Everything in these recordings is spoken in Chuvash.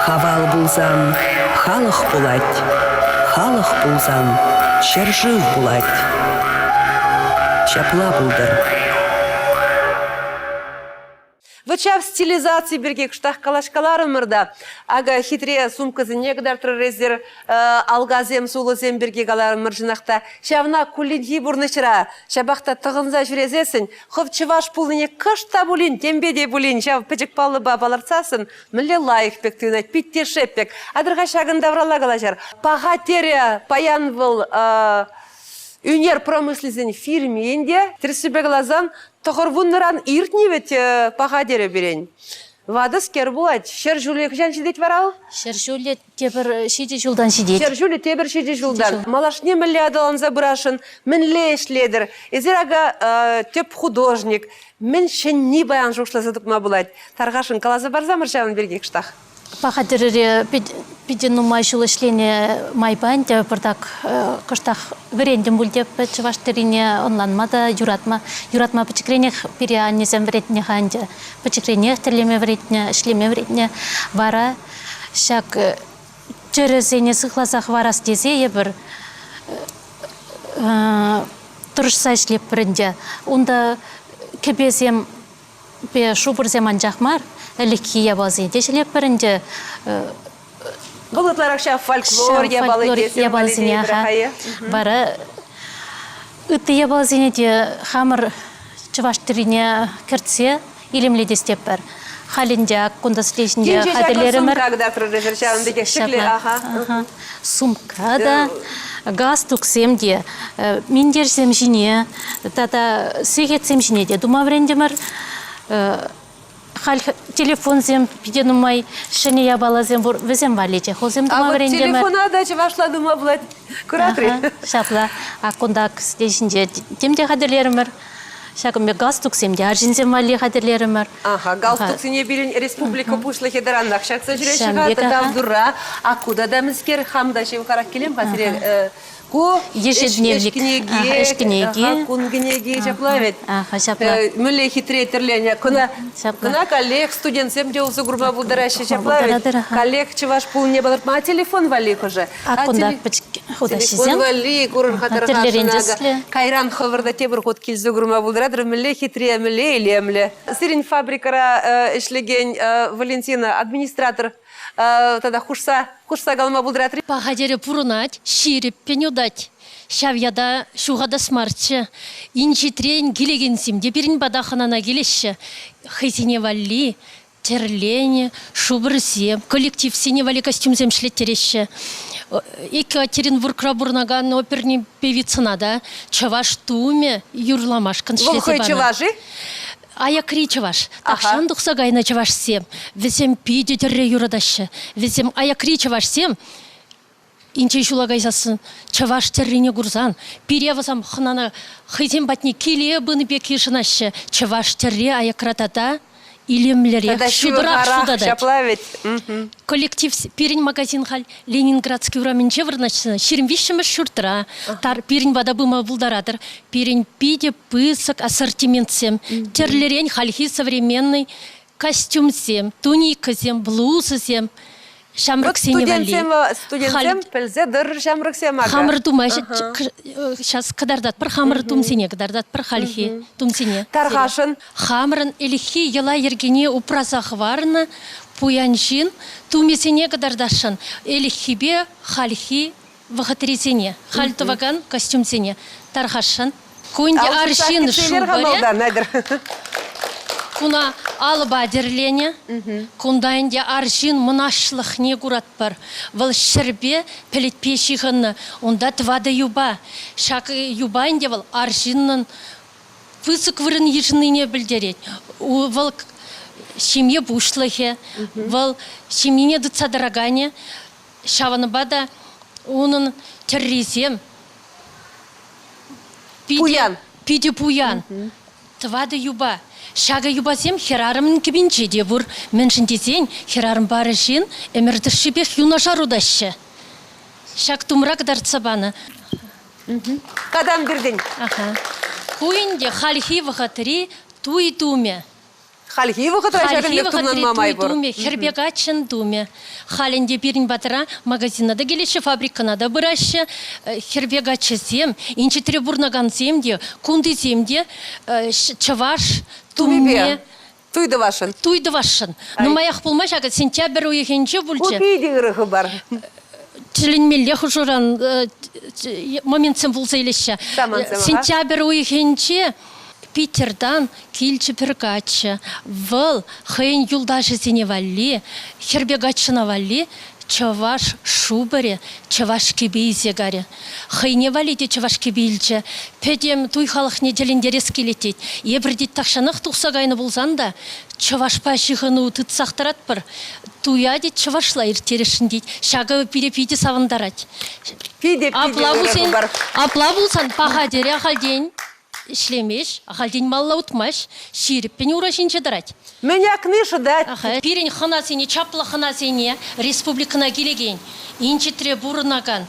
Хавал пулсан халӑх пулать, халӑх пулсан ҫӗршыв пулать. Ҫапла пултӑр. Вот ҫав стилизаци пирки кӑштах калаҫкаларӑмӑр та. Акӑ хитре сумкӑсене кӑтартрӑр эсир, алкасем, сулӑсем пирки каларӑмӑр чӑнах та. Ҫавна кулленхи пурнӑҫра ҫапах та тӑхӑнса ҫӳресессӗн, хӑв чӑваш пулнине кӑшт та пулин, темпе те пулин ҫав пӗчӗк паллӑпа палӑртсассӑн мӗнле лайӑх пек туйӑнать, пит те шеп пек. Атӑр-ха ҫакӑн тавралла калаҫар. Паха терӗ паян вӑл ӳнер промыслисен фирми ӗнтӗ. Тӗрӗссипе каласан, Тӑхӑрвуннӑран иртнӗ вӗт паха терӗ пирӗн. Ватӑскер пулать. 100 ҫулӗ хӑҫан ҫитет вара вӑл? 100 ҫулӗ тепӗр ҫичӗ ҫултан ҫитет. 100 ҫулӗ тепӗр ҫичӗ ҫултан. Малашне мӗнле аталанса пырасшӑн, мӗнле ӗҫлетӗр? Эсир ака тӗп художник. Мӗн ҫӗнни паян шухӑшласа тупма пулать? Тархасшӑн каласа парсамӑр ҫавӑн пирки кӑштах. Паха тӗрӗре питӗ нумай ҫул ӗҫленӗ майпа ӗнтӗ пӑртак кӑштах вӗрентӗм пуль те чӑваш тӗррине ӑнланма та юратма. Юратма пӗчӗкренех пире аннесем вӗрентнӗ-ха ӗнтӗ. Пӗчӗкренех тӗрлеме вӗрентнӗ, ӗҫлеме вӗрентнӗ. Вара ҫак тӗрӗсене сыхласа хӑварас тесе эпир тӑрӑшса ӗҫлетпӗр ӗнтӗ. Унта кӗпесем шупӑрсем анчах мар, ӗлӗкхи япаласене те ҫӗлетпӗр ӗнтӗ. Вӑл ытларах ҫав фольклор япалисене Вара ытти япаласене те хамӑр чӑваш тӗррине кӗртсе илемлетес тетпӗр. Халь ӗнтӗ ак кунта сӗтел ҫинче хатӗрлерӗмӗр. Сумка кӑтартрӑр ҫавӑн пекех ҫӗкле. Аха. Сумка та, галстуксем те, минтерсем ҫине тата сехетсем ҫине те тума вӗрентӗмӗр. Халь телефонсем питӗ нумай ҫӗнӗ япаласем пур, вӗсем валли чехолсем тума вӗрентӗмӗр. Телефона та чӑвашла тума пулать. Куратри? Ҫапла. А кунта сӗтел ҫинче тем те хатӗрлерӗмӗр. Ҫакӑн пек галстуксем те арҫынсем валли хатӗрлерӗмӗр. Аха, галстуксене пирӗн республика пуҫлӑхӗ тӑранах ҫакса ҫӳреҫҫӗ-ха, тата тура. А ку тата мӗскер, хам та ҫывӑхарах килем-ха сире. Ку ежедневник. Ӗҫ кӗнеки, кун кӗнеки ҫапла вӗт. Аха, ҫапла. Мӗнле хитре тӗрленӗ. Кӑна, кӑна каллех студентсем те усӑ курма пултараҫҫӗ ҫапла вӗт. Каллех чӑваш пулнине палӑртма телефон валли хӑшӗ. А кунта пӗчӗк хутаҫҫисем. Телефон валли курӑр-ха тӑрӑха Кайран хӑвӑр та тепӗр хут килсе курма пултаратӑр. Мӗнле хитре, мӗнле илемлӗ. Сирӗн фабрикӑра ӗҫлекен Валентина администратор тата хушса хушса калама пултаратӑр. Паха тӗрӗ пурӑнать, ҫирӗппӗн утать. Ҫав ята ҫухатас марччӗ. Инҫетрен килекенсем те пирӗн пата хӑнана килеҫҫӗ. Хӑйсене валли тӗрленӗ шупӑрсем, коллективсене валли костюмсем ӗҫлеттереҫҫӗ. Екатеринбургра пурӑнакан оперный певицӑна та чӑваш тумӗ юрламашкӑн Вӑл ӗҫлесе хӑй панӑ. чӑваш-и? Аякри чӑваш. Тахҫан тухса кайнӑ чӑвашсем. Вӗсем питӗ тӗрре юратаҫҫӗ. Вӗсем аякри чӑвашсем инҫе ҫула кайсассӑн чӑваш тӗррине курсан пире вӗсем хӑнана хӑйсем патне киле пынӑ пек йышӑнаҫҫӗ. Чӑваш тӗрри аякра тата илемлӗрех, Тата ҫутӑрах ҫывӑхарах ҫутатать. ҫапла вӗт. Коллектив пирӗн магазин халь Ленинградски урамӗнче вырнаҫнӑ, 23-мӗш ҫуртра. Тар пирӗн пата пыма пултаратӑр. Пирӗн питӗ пысӑк ассортиментсем, тӗрлӗрен хальхи современный костюмсем, туникӑсем, блузӑсем ҫамрӑксене валли. Студентсем, студентсем пӗлсе тӑрӑр ҫамрӑксем ака. Хамӑр тума сейчас кӑтартатпӑр, хамӑр тумсене кӑтартатпӑр, хальхи тумсене. Тархасшӑн. Хамӑрӑн ӗлӗкхи йӑла-йӗркене упраса хӑварнӑ пуян ҫын тумӗсене кӑтартасшӑн. Ӗлӗкхипе хальхи вӑхӑтрисене, халь тӑвакан костюмсене тархасшӑн. Ку ӗнтӗ арҫын шупӑрӗ. Куна алӑпа тӗрленӗ. Кунта ӗнтӗ арҫын мӑнаҫлӑхне куратпӑр. Вӑл ҫӗрпе, пӗлӗтпе ҫыхӑннӑ. Унта тӑватӑ юпа. Ҫак юпа ӗнтӗ вӑл арҫыннӑн пысӑк вырӑн йышӑннине пӗлтерет. Вӑл ҫемье пуҫлӑхӗ, вӑл ҫемьене тытса тӑраканӗ. Ҫавӑнпа та унӑн тӗррисем питӗ, пуян. Питӗ пуян. Тӑватӑ юпа. Ҫакӑ юпасем хӗрарӑмӑн кӗпинче те пур. Мӗншӗн тесен хӗрарӑмпа арҫын ӗмӗр тӑршшӗпех юнашар утаҫҫӗ. Ҫак тумра кӑтартса панӑ. Катан пиртен. Аха. Ку ӗнтӗ хальхи вӑхӑтри туй тумӗ. Хальхи вӑхӑтра ҫакӑн Хальхи пек вӑхӑтри тумланма май туй пур. тумӗ, хӗрпе каччӑн тумӗ. Халь ӗнтӗ пирӗн патра магазина та килеҫҫӗ, фабрикӑна та пыраҫҫӗ. Хӗрпе каччӑсем, инҫетре пурӑнакансем те, кунтисем те чӑваш тумне Туй тӑвасшӑн. Туй тӑвасшӑн. Нумаях пулмасть ҫакӑ сентябрь уйӑхӗнче пулчӗ. Ку питӗ ырӑ хыпар. Тӗлӗнмелле хушӑран моментсем пулса илеҫҫӗ. Сентябрь уйӑхӗнче Питертан килчӗ пӗр каччӑ. Вӑл хӑйӗн юлташӗсене валли, хӗрпе каччӑна валли чӑваш шупӑрӗ, чӑваш кӗпи илсе карӗ. Хӑйне валли те чӑваш кӗпи илчӗ. Пӗтӗм туй халӑхне тӗлӗнтерес килет тет. Эпир тет тахҫанах тухса кайнӑ пулсан та чӑвашпа ҫыхӑну тытсах тӑратпӑр. Туя тет чӑвашла ирттересшӗн тет. Ҫакӑ пире питӗ савӑнтарать. Питӗ, питӗ ырӑ хыпар. Апла пулсан паха терӗ ахальтен ӗҫлемест, ахальтен малла утмасть, ҫирӗппӗн ура ҫинче тӑрать. Мӗн акни шӑтать. Пирӗн хӑнасене, чаплӑ хӑнасене, республикӑна килекен, инҫетре пурӑнакан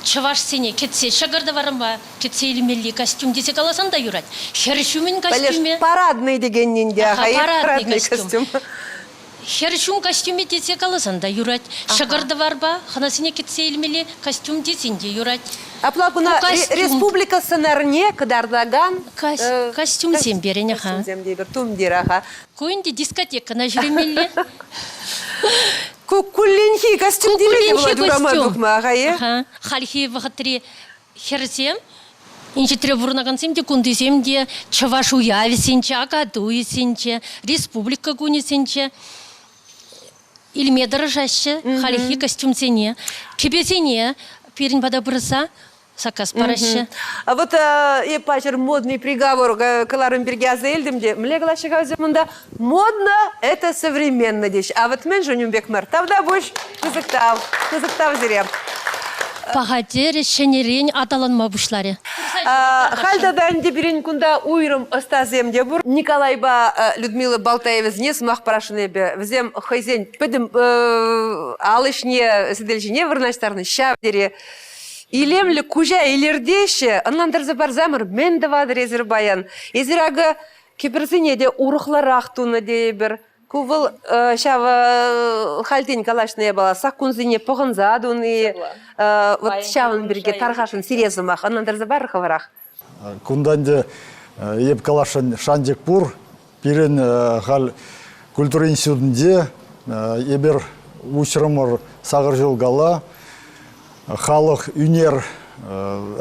чӑвашсене кӗтсе ҫӑкӑр-тӑварӑма кӗтсе илмелли костюм тесе каласан та юрать. Хӗр ҫумӗн костюмӗ. Парадный текеннин те, парадный костюм. Хӗр ҫум костюмӗ тесе каласан та юрать. Ҫӑкӑр-тӑварпа хӑнасене кӗтсе илмелли костюм тесен те юрать. Апла куна республика сӑнарне кӑтартакан костюмсем пирӗн-ха. Костюмсем тепӗр тумтир-ха. Ку ӗнтӗ дискотекӑна ҫӳремелле. Ку кулленхи костюм теме те пулать урама тухма-ха, е? Хальхи вӑхӑтри хӗрсем, инҫетре пурӑнакансем те, кунтисем те чӑваш уявӗсенче, акатуйӗсенче, республика кунӗсенче илме тӑрӑшаҫҫӗ хальхи костюмсене, кӗпесене пирӗн пата пырса саккас параҫҫӗ. А вот эп паҫӑр модный приговор кӑларӑм пирки аса илтӗм те, мӗнле калаҫҫӗ-ха вӗсем унта? Модно – это современно теҫ. А вот мӗншӗн ун пек мар? Тавтапуҫ, пысӑк тав, пысӑк тав сире. Паха терӗ ҫӗнӗрен аталанма пуҫларӗ. Халь тата ӗнтӗ пирӗн кунта уйрӑм ӑстасем те пур. Николайпа Людмила Балтаевасене сӑмах парасшӑн эпӗ. Вӗсем хӑйсен пӗтӗм ал ӗҫне сӗтел ҫине вырнаҫтарнӑ ҫав тери илемлӗ куҫа илӗртеҫҫӗ. Ӑнлантарса парсамӑр, мӗн тӑватӑр эсир паян? Эсир акӑ Кӗперсене те урӑхларах тунӑ тейӗпӗр. Ку вӑл ҫав хальтен калаҫнӑ япала, саккунсене пӑхӑнса туни. Вот ҫавӑн пирки тархасшӑн сире сӑмах ӑнлантарса парӑр хӑвӑрах. Кунта ӗнтӗ эп каласшӑн шанчӑк пур. Пирӗн халь культура институтӗнче эпир уҫрӑмӑр сакӑр ҫул калла халӑх ӳнер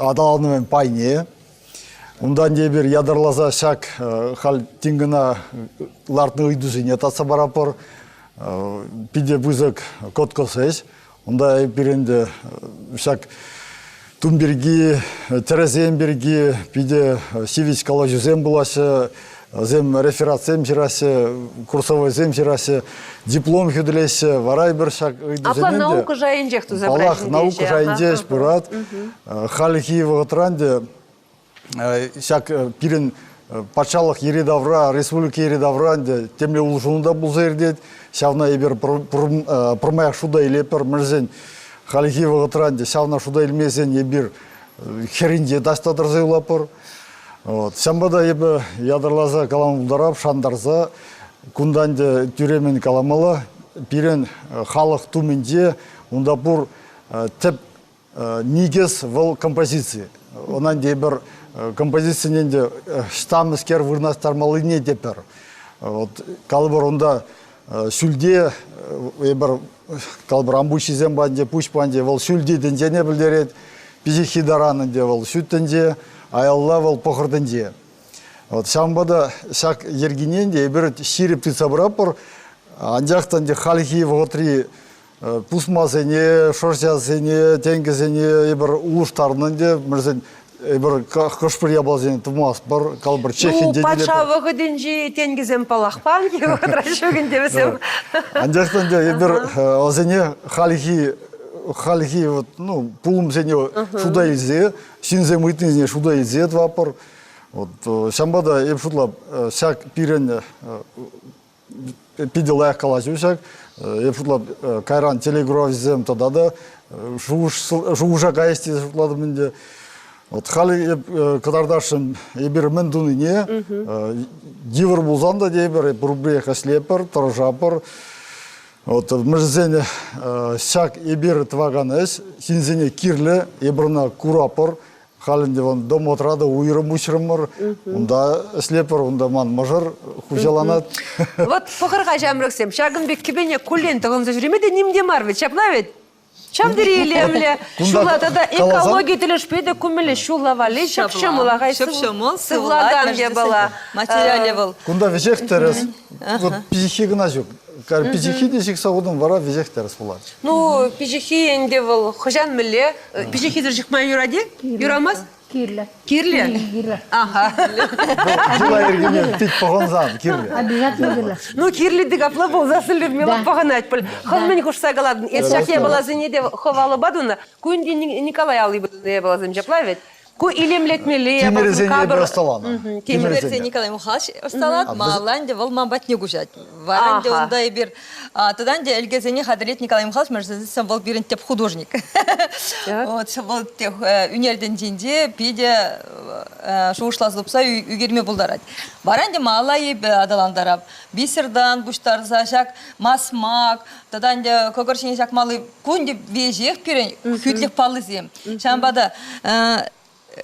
аталанӑвӗн пайне. Унтан эпир ятарласа ҫак халь тин кӑна лартнӑ ыйтусене татса паратпӑр. Питӗ пысӑк кӑткӑс ӗҫ. Унта эпир ӗнтӗ ҫак тум пирки, тӗрӗсем пирки питӗ ҫивӗч калаҫусем пулаҫҫӗ. Вӗсем рефератсем ҫыраҫҫӗ, курсовойсем ҫыраҫҫӗ, диплом хӳтӗлеҫҫӗ. Вара эпир ҫак ыйтусене Апла наука шайӗнчех туса Паллах, наука шайӗнче ӗҫ пырать. Хальхи вӑхӑтра ӗнтӗ ҫак пирӗн патшалӑх йӗри-тавра, республика йӗри-тавра ӗнтӗ темле улшӑну та пулса иртет. Ҫавна эпир пӗрмаях шута илетпӗр. Мӗншӗн хальхи вӑхӑтра ӗнтӗ ҫавна шута илмесен эпир хӗрринче таҫта тӑрса юлатпӑр. Вот. Ҫавӑнпа та эпӗ ятарласа калама пултарап, шантарса кунта ӗнтӗ тӳремӗн каламалла. Пирӗн халӑх тумӗнче унта пур тӗп никӗс вӑл композици. Ӑна ӗнтӗ эпир композицине ӗнтӗ ӑҫта-мӗскер вырнаҫтармаллине те пӗр. Вот, калӑпӑр, унта ҫӳлте эпир калӑпӑр амбуҫҫисем патӗнче, пуҫ патӗнче вӑл ҫӳлти тӗнчене пӗлтерет, пиҫиххи таран ӗнтӗ вӑл ҫут тӗнче, аялла вӑл пӑхӑр тӗнче. Вот ҫавӑнпа та ҫак йӗркине ӗнтӗ эпир ҫирӗп тытса пыратпӑр. Анчах та ӗнтӗ хальхи вӑхӑтри пусмасене, шӑрҫасене, тенкӗсене эпир улӑштарнӑ ӗнтӗ. Мӗншӗн эпир хӑш-пӗр япаласене тумастпӑр, калӑпӑр, Чехинче Ну, патша вӑхӑтӗнчи тенкӗсем паллах панки вӑхӑтра ҫук ӗнтӗ вӗсем. Анчах та ӗнтӗ эпир вӗсене хальхи хальхи вот, ну, пулӑмсене шута илсе, ҫынсем ыйтнисене шута илсе тӑватпӑр. Вот, ҫавӑнпа та эп шутлап, ҫак пирӗн питӗ лайӑх калаҫу ҫак. Эп шутлап, кайран телекуравҫӑсем тата та шухӑша кайӗҫ тесе шутлатӑм ӗнтӗ. Вот халӗ эп кӑтартасшӑн эпир мӗн тунине. Йывӑр пулсан та тейӗпӗр, пурпӗрех ӗҫлетпӗр, тӑрӑшатпӑр. Вот мӗшӗсен ҫак эпир тӑвакан ӗҫ ҫынсене кирлӗ, эпир ӑна куратпӑр. Халь ӗнтӗ вон домотра та уйрӑм уҫрӑмӑр. Унта ӗҫлетпӗр, унта ман мӑшӑр хуҫаланать. Вот пӑхӑр-ха ҫамрӑксем, ҫакӑн пек кӗпене куллен тӑхӑнса ҫӳреме те ним те мар вӗт, ҫапла вӗт? Ҫав тери илемлӗ. Ҫулла тата экологи тӗлӗшпе те кумӗллӗ ҫулла валли ҫӑп-ҫӑмӑл ахаль ҫӑп-ҫӑмӑл сывлакан япала. Материалӗ вӑл. Кунта веҫех тӗрӗс. Вот пиҫиххи кӑна ҫук. Пиҫиххи те ҫыхса хутӑм, вара веҫех тӗрӗс пулать. Ну, пиҫиххи ӗнтӗ вӑл хӑҫан мӗнле? Пиҫиххисӗр ҫыхма юрать-и? Юрамасть? Кирлӗ. Кирлӗ? Кирлӗ. Аха. Йӑла йӗркине пит пӑхӑнсан кирлӗ. Обязательно кирлӗ. Ну, кирлӗ тӗк апла пулсассӑн Людмила пӑхӑнать пуль. Хӑв мӗн хушса калатӑн? Эс ҫак япаласене те хӑв алӑпа тунӑ. Ку ӗнтӗ Николай аллипе тунӑ япаласем ҫапла вӗт? Ку илемлетмелли Тимӗрсене эпир ӑсталанӑ. Тимӗрсене Николай Михайлович ӑсталать, малалла ӗнтӗ вӑл ман патне куҫать. Вара ӗнтӗ унта эпир тата ӗнтӗ ӗлкесене хатӗрлет Николай Михайлович, мӗншӗн вӑл пирӗн тӗп художник. Вот вӑл ӳнер тӗнчинче питӗ шухӑшласа тупса ӳкерме пултарать. Вара ӗнтӗ малалла эпӗ аталантарап. Бисертан пуҫтарса ҫак масмак тата ӗнтӗ кӑкӑр ҫине ҫакмалли ку ӗнтӗ веҫех пирӗн хӳтлӗх паллисем. Ҫавӑнпа та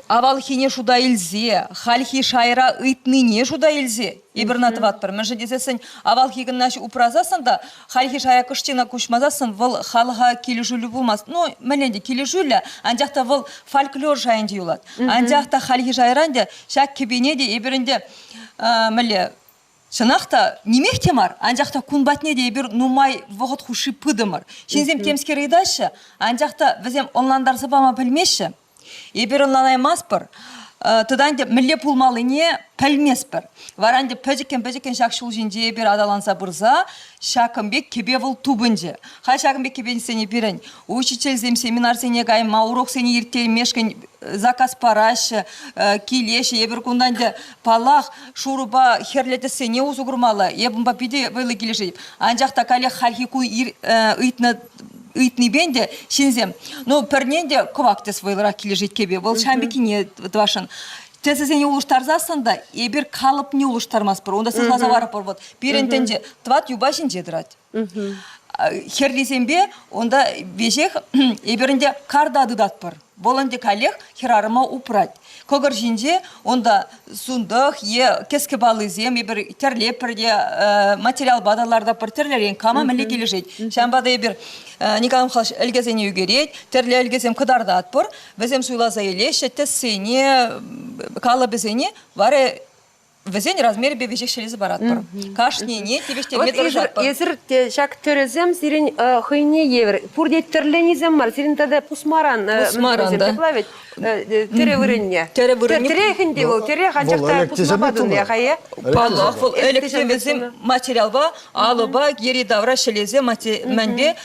авалхине шута илсе, хальхи шайра ыйтнине шута илсе эпир ӑна тӑватпӑр. Мӗншӗн тесессӗн авалхи кӑна упрасассӑн та хальхи шая кӑштина куҫмасассӑн вӑл халӑха килӗшӳллӗ пулмасть. Ну, мӗн ӗнтӗ, килӗшӳллӗ, анчах та вӑл фольклор шайӗнче юлать. Анчах та хальхи шайра ӗнтӗ ҫак кӗпене те эпир ӗнтӗ мӗнле Чӑнах та, нимех те мар, анчах та кун патне те эпир нумай вӑхӑт хушши пытӑмӑр. Ҫынсем темскер ыйтаҫҫӗ, анчах та вӗсем ӑнлантарса пама пӗлмеҫҫӗ. Эпир ӑнланаймастпӑр. Тата ӗнтӗ мӗнле пулмаллине пӗлместпӗр. Вара ӗнтӗ пӗчӗккӗн-пӗчӗккӗн ҫак ҫул ҫинче эпир аталанса пырса ҫакӑн пек кӗпе вӑл тупӑнчӗ. Халь ҫакӑн пек кӗпесене пирӗн учительсем семинарсене кайма, уроксене ирттермешкӗн заказ параҫҫӗ, килеҫҫӗ. Эпир кунта ӗнтӗ, паллах, шурӑпа хӗрлӗ тӗссене усӑ курмалла. Эп унпа питӗ вӑйлӑ килӗшетӗп. Анчах та каллех хальхи кун ыйтнӑ ыйтнипе ӗнтӗ ҫынсем, ну, пӗрне ӗнтӗ кӑвак тӗс вӑйлӑрах килӗшет кӗпе, вӑл ҫам пеккине тӑвасшӑн. Тӗсӗсене улӑштарсассӑн та эпир калӑпне улӑштармастпӑр, унта сыхласа варӑпӑр. Вот пирӗн тӗнче тӑват юпа ҫинче тӑрать. Хӗрлисемпе унта веҫех эпир ӗнтӗ карта тытатпӑр. Вӑл ӗнтӗ каллех хӗрарӑма упрать. Кӑкӑр ҫинче унта сунтӑх е кӗске паллисем эпир тӗрлетпӗр те материалпа та лартатпӑр тӗрлӗрен кама мӗнле килӗшет. Ҫавӑнпа та эпир Николай Михайлович ӗлкесене ӳкерет, тӗрлӗ ӗлкесем кӑтартатпӑр. Вӗсем суйласа илеҫҫӗ тӗссене, калӑпӗсене вара Вӗсен размерӗпе веҫех ҫӗлесе паратпӑр. Кашнине тивӗҫтерме тӑрӑшатпӑр. Эсир те ҫак тӗрӗсем сирӗн хӑйне евӗр. Пурте тӗрленисем мар, сирӗн тата пусмаран. Пусмаран, да. Ҫапла вӗт? Тӗрӗ вырӑнне. Тӗрӗ вырӑнне. Тӗрех ӗнтӗ вӑл, тӗрех, анчах та пусмапа тунӑ хае. Паллах, вӑл ӗлӗк те вӗсем материалпа, алӑпа, йӗри-тавра ҫӗлесе мӗнпе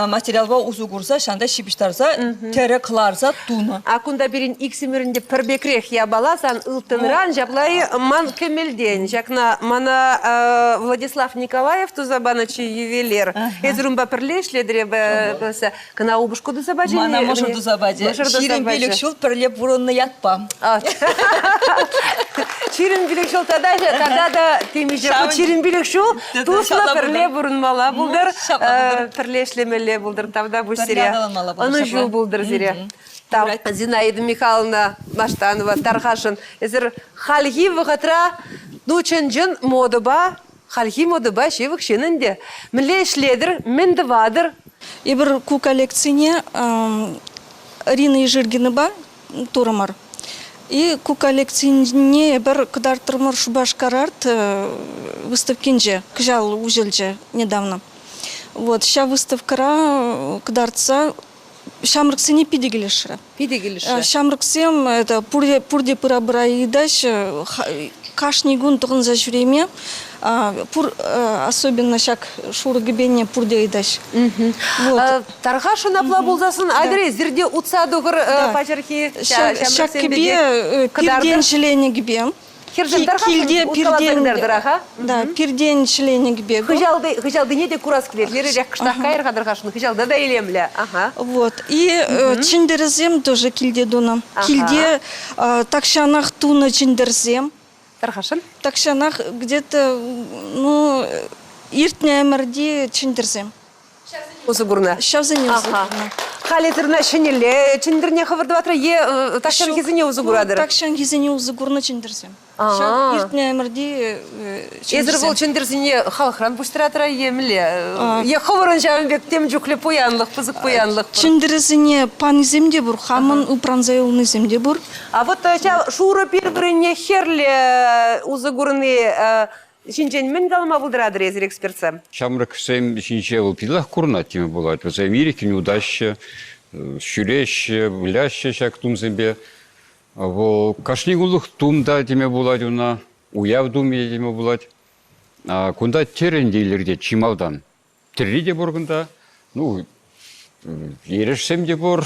материалпа усӑ курса ҫанта ҫыпӑҫтарса тӗрӗ кӑларса тунӑ. А кунта пирӗн иксӗмӗрӗн те пӗр пекрех япала сан ылтӑнран, ҫапла-и ман кӗмӗлтен. Ҫакна мана Владислав Николаев туса панӑччӗ ювелир. Эсир унпа пӗрле ӗҫлетӗр эпӗ кӑна упӑшку туса пачӗ. Мана мӑшӑр туса пачӗ. 25 ҫул пӗрле пурӑннӑ ятпа. 25 ҫул тата тата та темиҫе хут 25 ҫул туслӑ пӗрле пурӑнмалла пултӑр, пӗрле ӗҫлемелле пултӑр. Тавтапуҫ сире. Ӑнӑҫу пултӑр сире. Тав, Зинаида Михайловна Маштанова тархасшӑн. Эсир хальхи вӑхӑтра ну чӑн-чӑн модӑпа, хальхи модӑпа ҫывӑх ҫын ӗнтӗ. Мӗнле ӗҫлетӗр, мӗн тӑватӑр? Эпир ку коллекцине Рина Ижиргинӑпа турӑмӑр. И ку коллекцине эпир кӑтартрӑмӑр Шупашкар арт выставкинче. Кӑҫал уҫӑлчӗ недавно. Вот ҫав выставкӑра кӑтартса ҫамрӑксене питӗ килӗшрӗ. Питӗ килӗшрӗ. Ҫамрӑксем это пурте пурте пыра-пыра ыйтаҫҫӗ. Кашни кун тӑхӑнса ҫӳреме пур особенно ҫак шурӑ кӗпене пурте ыйтаҫ. Вот. Тархасшӑн апла пулсассӑн атьӑр эсир те утса тухӑр паҫӑрхи Ҫак кӗпе пиртен ҫӗленӗ кӗпе. Хӗрсем Килте уткаласа кӑтартӑр-ха. Да, пиртен ҫӗленӗ кӗпе. Хыҫалти, хыҫалтине те курас килет. Леререх кӑштах кайӑр-ха тӑрхашӑн. Хыҫалта та илемлӗ. Ага. Вот. И чӗнтӗрӗсем тоже килте тунӑ. Килте тахҫанах тунӑ чӗнтӗрсем. Тархасшӑн? Тахҫанах где-то, ну, иртнӗ ӗмӗрти чӗнтӗрсем. Усӑ курнӑ. Ҫавсене усӑ курнӑ. Халӗ тырна ҫӗнӗлле чӗнтӗрне хӑвӑрт е тахҫанхисене усӑ куратӑр? Тахҫанхисене усӑ курнӑ чӗнтӗрсем. Ҫав иртнӗ ӗмӗрти Эсир вӑл чӗнтӗрсене халӑхран пуҫтаратӑр е мӗнле? Е хӑвӑрӑн ҫавӑн пек тем чухлӗ пуянлӑх, пысӑк пуянлӑх пур? Чӗнтӗрӗсене панисем те пур, хамӑн упранса юлнисем те пур. А вот ҫав шурӑ пир вырӑнне хӗрлӗ усӑ курни ҫинчен мӗн калама пултаратӑр эсир, экспертсем? Ҫамрӑксем ҫинче вӑл пилах курӑнать теме пулать. Вӗсем ирӗккӗн утаҫҫӗ, ҫӳреҫҫӗ, выляҫҫӗ ҫак тумсемпе. Вӑл кашни кунлӑх тум та теме пулать уна, уяв тумӗ те теме пулать. Кунта тӗрӗн те илӗртет чи малтан. Тӗрри те пур кунта. Ну, эрешсем те пур,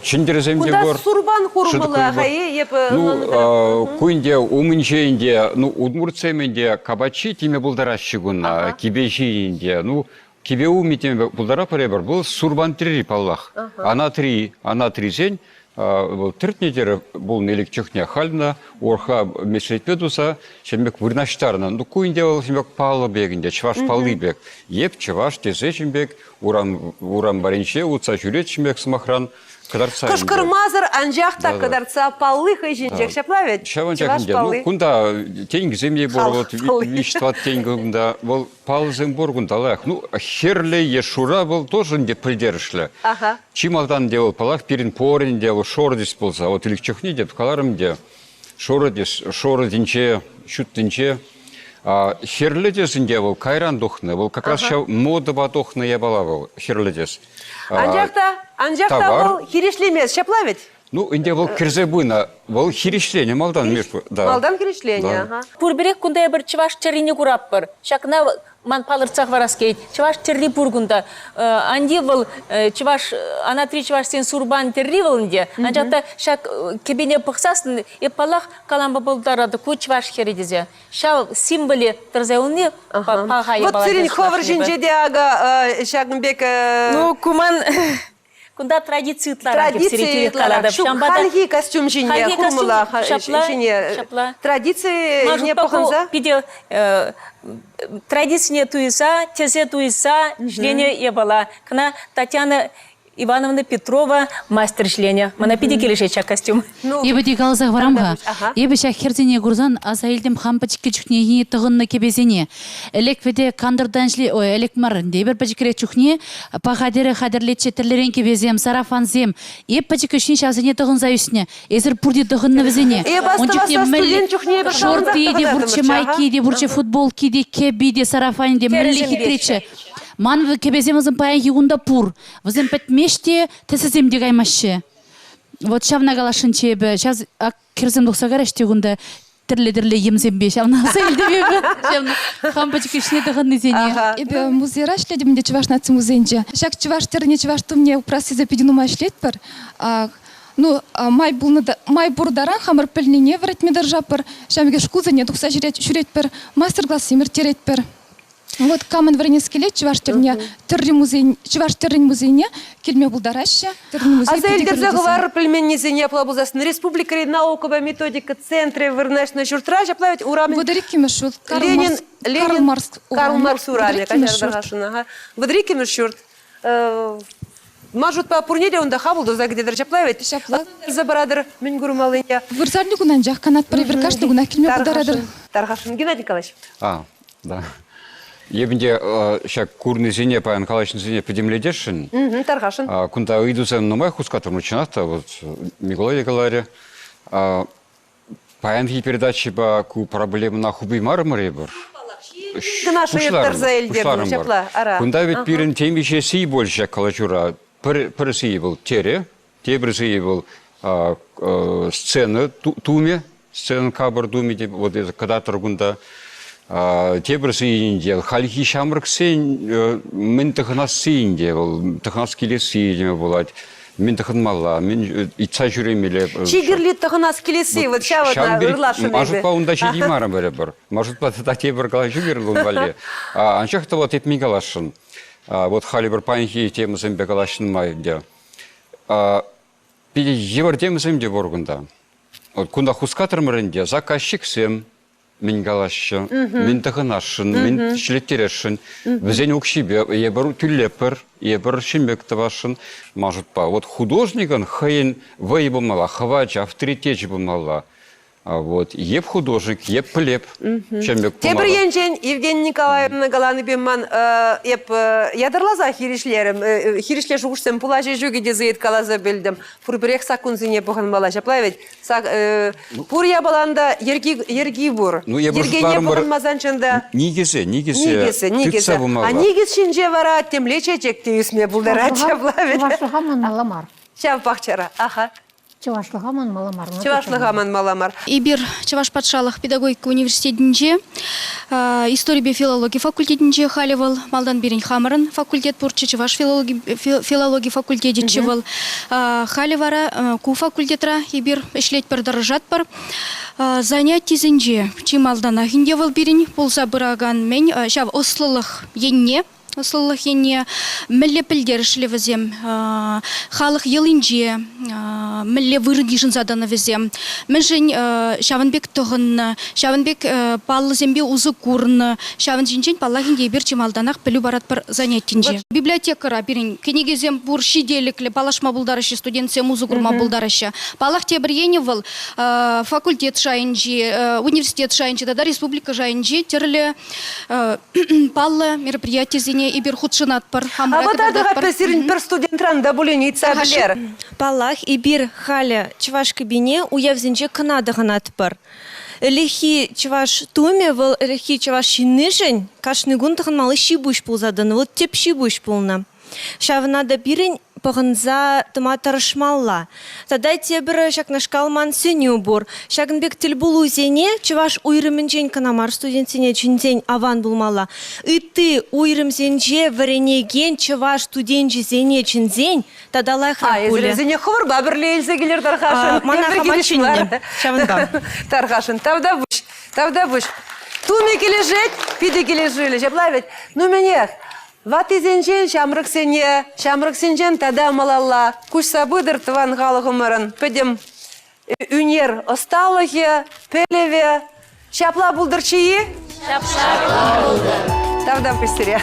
чӗнтӗрсем те пур. Кунта сурпан хурмалла-ха-и? Эп Ну, ку ӗнтӗ умӗнче ӗнтӗ, ну, удмуртсем ӗнтӗ кабачи теме пултараҫҫӗ кунна, кипеҫи ӗнтӗ. Ну, кипе умӗ теме пултаратпӑр эпир. Вӑл сурпан тӗрри, паллах. Анатри, анатрисен вӑл тӗртнӗ тӗрӗ пулнӑ ӗлӗк чухне. Халь ӑна урха меслетпе туса ҫын пек вырнаҫтарнӑ. Ну, ку ӗнтӗ вӑл ҫын пек паллӑ пек ӗнтӗ, чӑваш палли пек. Еп чӑваш тесе ҫын пек урам, урам варринче утса ҫӳрет ҫын пек сӑмахран кӑтартса. Кӑшкӑрмасӑр, анчах та кӑтартса палли хӑй ҫинчех ҫапла вӗт? Ҫавӑн чӑваш ӗнтӗ. Ну, кунта тенкӗсем те пур, вот виҫ-тӑват тенкӗ кунта. Вӑл паллӑсем пур кунта лайӑх. Ну, хӗрлӗ е шура вӑл тоже ӗнтӗ пӗлтерӗшлӗ. Ага. Чи малтан те вӑл, паллах, пирӗн порӗн те вӑл шордис пулса. Вот ӗлӗк чухне те каларӑм те, шордис, шорӑ тӗнче, ҫут тӗнче. Хӗрлӗ тӗс ӗнтӗ вӑл кайран тухнӑ. Вӑл как раз ҫав модӑпа тухнӑ япала вӑл, хӗрлӗ тӗс. Анчах та, анчах та вӑл хирӗҫлемест, ҫапла вӗт? Ну, ӗнтӗ вӑл кӗрсе пынӑ. Вӑл хирӗҫленӗ малтан. Да. Малтан хирӗҫленӗ, ага. Пурпӗрех кунта эпир чӑваш тӗррине куратпӑр. Ҫакна ман палӑртса хӑварас килет. Чӑваш тӗрри пур кунта. Анди вӑл чӑваш, анатри чӑвашсен сурпан тӗрри вӑл ӗнтӗ. Анчах та ҫак кӗпене пӑхсассӑн эп, паллах, калама пултаратӑп, ку чӑваш хӗрӗ тесе. Ҫав символе тӑрса юлни паха Вот сирӗн хӑвӑр ҫинче те акӑ ҫакӑн пек... Ну, ку ман Кунта традици ытларах. Традици ытларах. Ҫук, хальхи костюм ҫине, хурмӑла ҫине. Ҫапла. Традицине пӑхӑнса. Питӗ традицине туйса, тӗсе туйса ӗҫленӗ япала. Кӑна Татьяна Ивановна Петрова мастер ӗҫленӗ. Мана питӗ килӗшет ҫак костюм. Эпӗ те каласа хӑварам-ха. Эпӗ ҫак хӗрсене курсан аса илтӗм хам пӗчӗккӗ чухнехи тӑхӑннӑ кӗпесене. Ӗлӗк вӗтӗ кантӑртан ӗҫле... Ой, ӗлӗк мар ӗнтӗ. Эпир пӗчӗкрех чухне паха тӗрӗ хатӗрлетчӗ тӗрлӗрен кӗпесем, сарафансем. Эп пӗчӗк ӗҫне ҫавсене тӑхӑнса ӳснӗ. Эсир пурте тӑхӑннӑ вӗсене. Эп астӑвасса студент чухне эпир шорты те пурччӗ, майки те пурччӗ, футболки те, кӗпи те, сарафанӗ те. Мӗнле хитреччӗ. Ман кӗпесем вӗсем паянхи кун та пур. Вӗсем пӗтмеҫ те, тӗсӗсем те каймаҫҫӗ. Вот ҫавна каласшӑнччӗ эпӗ. Ҫав ак хӗрсем тухса караҫ те кунта тӗрлӗ-тӗрлӗ йӗмсемпе ҫавна аса илтӗм эпӗ. Ҫавна хам пӗчӗк ӗҫне тӑхӑннисене. Эпӗ музейра ӗҫлетӗм те Чӑваш наци музейӗнче. Ҫак чӑваш тӗррине, чӑваш тумне упрас тесе питӗ нумай ӗҫлетпӗр. Ну, май пулнӑ май пур таран хамӑр пӗлнине вӗрентме тӑрӑшатпӑр. Ҫавӑн пекех шкулсене тухса ҫӳретпӗр, мастер-классем ирттеретпӗр. Вот камӑн вӗренес килет чӑваш тӗррине, тӗрри музейӗн, чӑваш тӗррин музейне килме пултараҫҫӗ. Тӗррин музейӗ Аса питӗ илтерсе кирлӗ тесе. хӑварӑр пӗлменнисене апла пулсассӑн республикӑри наукӑпа методика центрӗ вырнаҫнӑ ҫуртра ҫапла ведь урамӗн 32-мӗш ҫурт, Карл Ленин, Маркс, Ленин, Карл Маркс Карл урамӗ, Маркс урамӗ, 32-мӗш ҫурт. каҫарӑр ага. 32-мӗш ҫурт. Маршрутпа пурне те унта хапӑл туса кӗтетӗр ҫапла ведь? Ҫапла. Илсе паратӑр мӗн курмаллине. Вырсарни кун анчах канатпӑр эпир кашни кунах килме пултаратӑр. Тархасшӑн, Геннадий Николаевич. А, да. Эпӗ те ҫак курнисене, паян калаҫнисене пӗтӗмлетесшӗн. Тархасшӑн. Кунта ыйтусем нумай хускатрӑмӑр, чӑнах та, вот Миколай каларӗ. Паянхи передачӑпа ку проблемӑна хупаймарӑмӑр эпир. Кӑна шӑйӑрттарса илтертӗм, ҫапла, ара. Кунта ведь пирӗн темиҫе сий пулчӗ ҫак калаҫура. Пӗр, пӗр сий вӑл терӗ, тепӗр сий вӑл сцена тумӗ, сцена капӑр тумӗ те вот это кӑтартӑр кунта. Тепӗр сийӗнче хальхи ҫамрӑксен мӗн тӑхӑнасси ӗнтӗ вӑл, тӑхӑнас килесси теме пулать. Мӗн тӑхӑнмалла, мӗн ыйтса ҫӳремелле. Чи кирли тӑхӑнас килесси, вот ҫав ырласшӑн эпӗ. Маршрутпа унта ҫитеймарӑм пӗрӗпӗр. Маршрутпа тата тепӗр калаҫу кирлӗ ун валли. Анчах та вот эп мӗн каласшӑн. Вот халӗ пӗр паянхи темӑсемпе калаҫнӑ май ӗнтӗ. Питӗ йывӑр темӑсем те пур кунта. Вот кунта хускатрӑмӑр ӗнтӗ заказчиксем мӗн калаҫҫӗ, мӗн тӑхӑнасшӑн, мӗн ӗҫлеттересшӗн. Вӗсен укҫипе эпир тӳлеппӗр, эпир ҫын пек тӑвасшӑн. Ман шутпа, вот художникӑн хӑйӗн вӑйӗ пулмалла, хӑвачӗ, авторитечӗ пулмалла. Вот еп художник, еп пӗлеп, ҫын пек Тепӗр енчен Евгения Николаевна каланипе ман эп ятарласа хирӗҫлерӗм, хирӗҫле шухӑшсем пулаҫҫӗ ҫук-и тесе ыйткаласа пӗлтӗм. Пурпӗрех саккунсене пӑхӑнмалла, ҫапла вӗт? Пур япалан та йӗрки, йӗрки пур. Ну, эпир Йӗркене шутларӑмӑр пӑхӑнмасан чӑн та никӗсе, никӗсе, никӗсӗ, никӗсӗ. тытса пымалла. А никӗс ҫинче вара темле чечек те ӳсме пултарать, ҫапла вӗт? Чӑвашлӑха манмалла мар. Ҫав пахчара, аха. Чӑвашлӑха манмалла мар. Чӑвашлӑха манмалла мар. Эпир Чӑваш патшалӑх педагогика университетӗнче историпе филологи факультетӗнче халӗ вӑл. Малтан пирӗн хамӑрӑн факультет пурччӗ, чӑваш филологи, филологи факультетӗччӗ вӑл. Халӗ вара ку факультетра эпир ӗҫлетпӗр, тӑрӑшатпӑр. Занятисенче чи малтанах ӗнтӗ вӑл пирӗн пулса пыракан мӗн ҫав ӑслӑлӑх енне ӑслӑлӑх енне мӗнле пӗлтерӗшлӗ вӗсем, халӑх йӑлинче мӗнле вырӑн йышӑнса тӑнӑ вӗсем, мӗншӗн ҫавӑн пек тӑхӑннӑ, ҫавӑн пек паллӑсемпе усӑ курнӑ, ҫавӑн ҫинчен, паллах ӗнтӗ, эпир чи малтанах пӗлӳ паратпӑр занятинче. Библиотекӑра пирӗн кӗнекесем пур ҫителӗклӗ паллашма пултараҫҫӗ студентсем, усӑ курма пултараҫҫӗ. Паллах, тепӗр енӗ вӑл факультет шайӗнчи, университет шайӗнчи тата республика шайӗнчи тӗрлӗ паллӑ мероприятисене эпир хутшӑнатпӑр, хамӑра А вот кӑтартатпӑр. сирӗн пӗр студентран та пулин ыйтса пӗлер. Паллах, эпир халӗ чӑваш кӗпине уявсенче кӑна тӑхӑнатпӑр. Ӗлӗкхи чӑваш тумӗ вӑл ӗлӗкхи чӑваш ҫыннишӗн кашни кун тӑхӑнмалли ҫи-пуҫ пулса тӑнӑ, вӑл тӗп ҫи-пуҫ пулнӑ. Ҫавна та пирӗн пӑхӑнса тӑма тӑрӑшмалла. Тата тепӗр ҫакнашкал ман сӗнӳ пур. Ҫакӑн пек тӗлпулусене чӑваш уйрӑмӗнчен кӑна мар студентсене чӗнсен аван пулмалла. Ытти уйрӑмсенче вӗренекен чӑваш студенчӗсене чӗнсен тата лайӑхрах А, пулӗ. эсир хӑвӑрпа пӗрле илсе килӗр тархасшӑн. Мана Тепӗр хама килӗш чӗннӗ. мар. Ҫавӑнпа. Тархасшӑн. Тавтапуҫ. Тавтапуҫ. Тумӗ килӗшет, питӗ килӗшӳллӗ. Ҫапла вӗт. Ну мӗнех, Ваттисенчен ҫамрӑксене, ҫамрӑксенчен тата малалла куҫса пытӑр тӑван халӑхӑмӑрӑн пӗтӗм ӳнер ӑсталӑхӗ, пӗлӗвӗ. Ҫапла пултӑрччӗ-и? Ҫапла пултӑр. Тавтапуҫ сире.